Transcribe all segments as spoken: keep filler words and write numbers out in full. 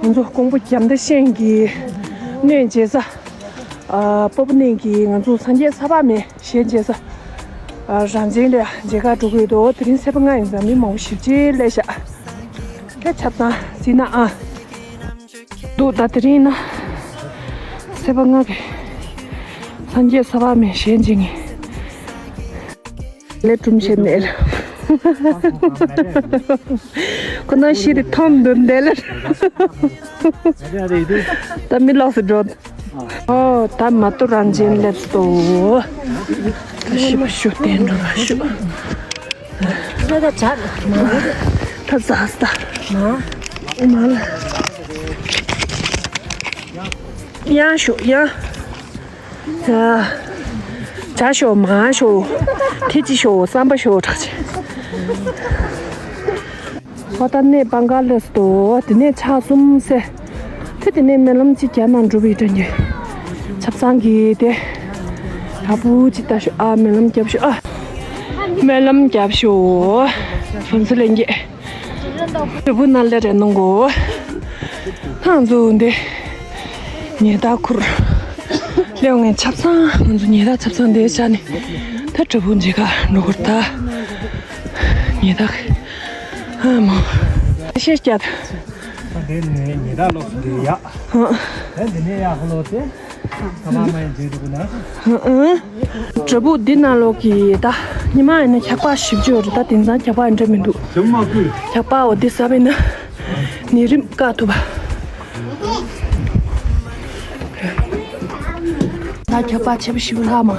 ང་ཚོ་ཀོང་པོ་རྒྱ་མདའ་ཤན་གྱི་སྣོད་མཇལ་ས། ཨ། སྤོ་བོ་གནས་ཀྱི་ང་ཚོ་སངས་རྒྱས་ས་ཕག་མའི་ཞལ་མཇལ་ས། ཨ། རང་བྱན་ལ་མཇལ་ཁ་འགྲོ་གི་ཡོད་དོ། དེ་རིང་སེར་པ་ལྔ་ཡིན་ཙང་མི་མང་པོ་ཞེ་པོ་ཅིག་སླེབས་ཤག་ད་ཆ་ཚང་གཟིགས་ན་ཨ། འདུག་ད་དེ་རིང་ན་སེར་པ་ལྔ་གི་སངས་རྒྱས་ས་ཕག་མའི་ཞལ་མཇལ་མཁན། ལས་གྲུམ་བྱེད་མེད། ཁོ་ན་ཤི་རི་ཐོམ་འདུག་འདེ་ལེར། ད་མི་ལོག་སུ་འགྲོ། ཨོ་ད་མ་ཏུ་རང་བྱན་སླེབས་སོ། ད་ཤི་བ་ཤུ་བསྟན་འགྲོ་བ་ཤུ། ད་ཟ་ས། མ་ལ། ཡང་ཤུ་ཡང་། ཇ་ཞོ་མ་ཞོ། ཐེ་ཅི་ཞོ་བསམ་པ་ཞོ་དྲག་ཆེ། ཧོ་ད་ནས་པང་ག་ལས་སྟོ་དེ་ནས་ཆ་གསུམ་སེ། དེ་དེ་ནས་སྨོན་ལམ་གཅིག་རྒྱབ་ན་འགྲུབ་པའི་དྲན་གྱི། ཆབ་གསང་གི་དེ། ཡག་པོ་ཅིག་ལྟ་ཤོག་ཨ་སྨོན་ལམ་རྒྱབ་ཤོག་ཨ། སྨོན་ལམ་རྒྱབ་ཤོག་བུམ་སི་ལེན་གྱི། དྲིལ་བུ་ནང་ལས་རེ་གནང་གོ། ཧང་ཛུ་འདི། ཉེ་ད་ཁུར། ལེའུ་ངན་ཆབ་ཚང་ང་ཚོ་ཉེ་ད་ཆབ་ཚང་འདི་བྱ་ནི། ད་དྲིལ་བུ་འཇིག་ག་འགྲོ་གོ་ད། ཉེ་ད། ཧ་མོ། ཤེས་སྐྱ། འདི་ནས་ཉེ་ད་ལོག་འདི་ཡ། ཧ། ད་འདི་ནས་ཡ་ཧ་ལོ་དེ། ཨ་མ་མ་ཡིན་འདི་འདུག་ན། ཧ་ཨ། དྲིལ་བུ་འདི་ནང་ལོག་གི་ད། ཉི་མ་ཡིན་ན་འཁྱག་པ་ཞིབ་ཅོ་རེད་ད་དེང་སང་འཁྱག་པ་འདྲ་མི་འདུག་ཞིམ་མ་ཀུ། འཁྱག་པའོ་འདི་ཟ་བས་ན། ནི་རིམ་བཀག་ཐུབ་པ། ད་འཁྱག་པ་ཆེ་བ་ཞིབ་ལྷག་མ།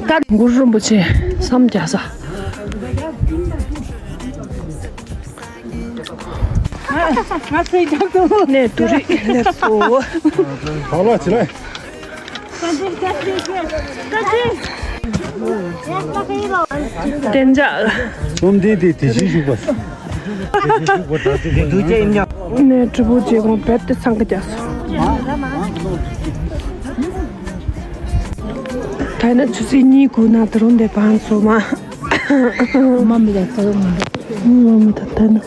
ཀ་གུ་རུ་རིན་པོ་ཆེ་བསམ་རྒྱ་ས། ང་ཚོའི་རྒྱབ་ཏུ་ནས་དུ་རིག་ལེགས་སོ། བག་ལ་ཆི་ལ། བདེ་འཇགས། གསུམ་ལྡན་དེ་དེ་བཞིན་བཞུགས་པ། དེ་བཞིན་བཞུགས་པ་དག་ཅིག་དེ་དུས་ཅི་ཡིན་ཀྱང་། ནས་དྲིལ་བུ་རྗེ་གོང་བེབ་དེ་ཚང་གི་རྒྱག་སོང་། ད་ནི་ཆུ་ཚོད་གཉིས་དགུ་ན་ད་རུང་འདི་བང་སོ་མ། མ་མི་ལ་ད་རུང་མ་འགྲོ། མ་མི་ད་ད་ནི།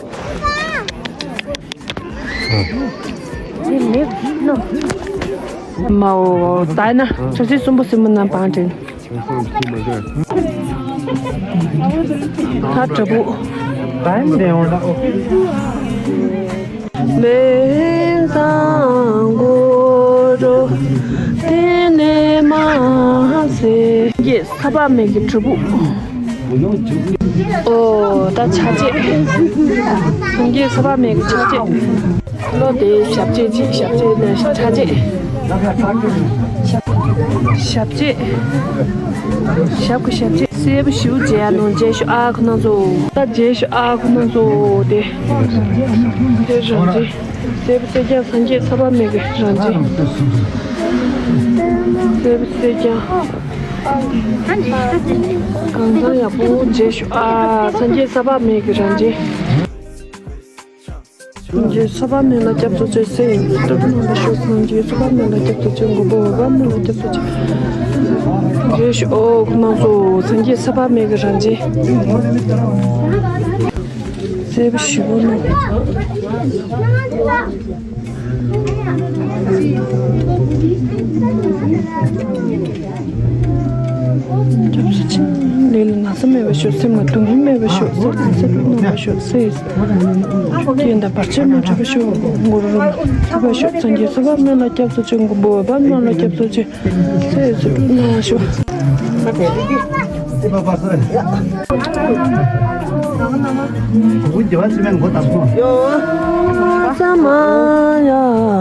མའོ་ད་ན་ཆུ་ཚོད་གསུམ་པོ་སྲིན་མོ་ན་བང་དྲན། ད་དྲིལ་བུ། ད་ནི་འོང་ད། མེ་སང་གོ་རོ། དེ་ནས་མ་ཟེ། ཡེ་ས་བ་མེ་གི་དྲིལ་བུ། ཨོ་ད་ཆ་ཅེ། སངས་རྒྱས་ས་བ་མེ་གི་ཆ་ཅེ། ལོ་དེ་ཞབས་རྗེས་ཅིག་ཞབས་རྗེས་ནས་ཆ་ཅེ། ཞབས་རྗེས། ཞབས་ཀྱི་ཞབས་རྗེས་སེར་པོ་ཞིའུ་མཇལ་ནོ་མཇལ་ཤོག་ཨ་ཁོ་ན་ཚོ། ད་མཇལ་ཤོག་ཨ་ཁོ་ན་ཚོ་དེ། དེ་རང་རྗེས། སེར་པོ་སེར་རྐྱང་སངས་རྒྱས་ས་བ་མེ་གི་རང་རྗེས། སེར་པོ་སེར་རྐྱང་། གང་ཚང་ཡག་པོ་མཇལ་ཤོག་ཨ་སངས་རྒྱས་ས་བ་མེ་གི་རང་རྗེས། རྗེ་ས་བ་མེ་ལ་སྐྱབས་སུ་མཆི་སེ། སྟོབས་ནང་ལ་ཤོག་སངས་རྒྱས་ས་བ་མེ་ལ་སྐྱབས་སུ་མཆི། མགོན་པོ་འོད་དཔག་མེད་ལ་སྐྱབས་སུ་མཆི། རྗེས་ཤོག་ཨོ་ཁོ་ན་ཚོ་སངས་རྒྱས་ས་བ་མེ་གི་རང་རྗེས། སེར་པོ་ཞིའུ་ནོ། སྐྱབས་སུ་མཆི། ལུས་ལ་ན་ཚ་མེད་པར་ཤོག་སེམས་ལ་སྡུག་བསྔལ་མེད་པར་ཤོག་སེམས་ལ་སེམས་ལ་སྣང་བར་ཤོག་སེམས་རྐྱེན་དང་བར་ཆད་མ་འཕྲད་པར་ཤོག་གུ་རུ་རིན་པོ་ཆེ་ལ་སྐྱབས་སུ་མཆི། མགོན་པོ་འོད་དཔག་མེད་ལ་སྐྱབས་སུ་མཆི། མགོན་པོ་འོད་དཔག་མེད་ལ་སྐྱབས་སུ་མཆི། སེམས་རྐྱེན་དང་བར་ཆད་མ་འཕྲད་པར་ཤོག་ས་མ་ཡ།